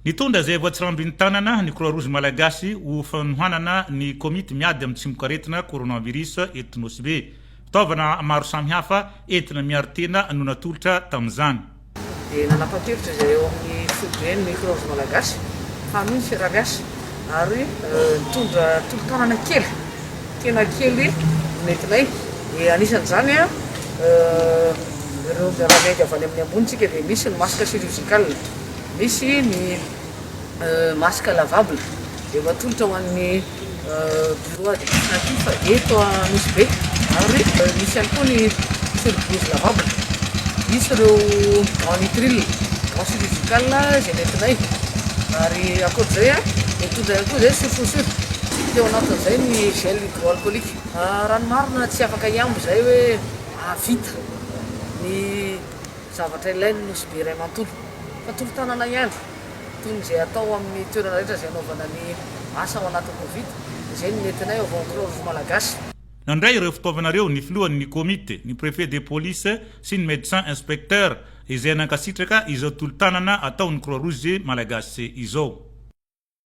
Nitondra izay voatsirambin'ny tanana ny Croix Rouge Malagasy ho fanohanana ny komity miady amin'ny tsimokaretina coronavirus eto Nosy Be. Fitaovana maro samihafa entina miaro tena no natolotra tamin'izany. Dia nanapa-kevitra izay eo amin'ny foiben'ny Croix Rouge Malagasy hanohy ny fiaraha-miasa ary nitondra tolo-tanana kely, tena kely no nentinay. Dia anisan'izany ireo miara-miainga avy any amin'ny ambony tsika dia misy ny masque chirurgical. Misy ny masque lavable efa atolotra ho an'ny bureau administratif eto Nosy Be ary misy ihany koa ny surblouse lavable. Misy ireo gants nitrile, gants chirurgical izay nentinay ary ankoatr'izay nitondra ihany koa izay surchaussure. Teo anatin'izay ny gel hydroalcoolique. Raha ny marina tsy afaka hihambo izahay hoe hahavita ny Zavatra ilain'ny Nosy Be iray manontolo. Fa tolo-tanana ihany, toy ny izay atao amin'ny toerana rehetra izay anaovana ny asa ao anatin'ny Covid, izay no nentinay ao Vao Croix Rouge Malagasy. Nandray ireo fitaovana ireo ny filohan'ny komity, ny préfet de police sy ny médecin inspecteur izay nankasitraka izao tolo-tanana ataon'ny Croix Rouge Malagasy izao.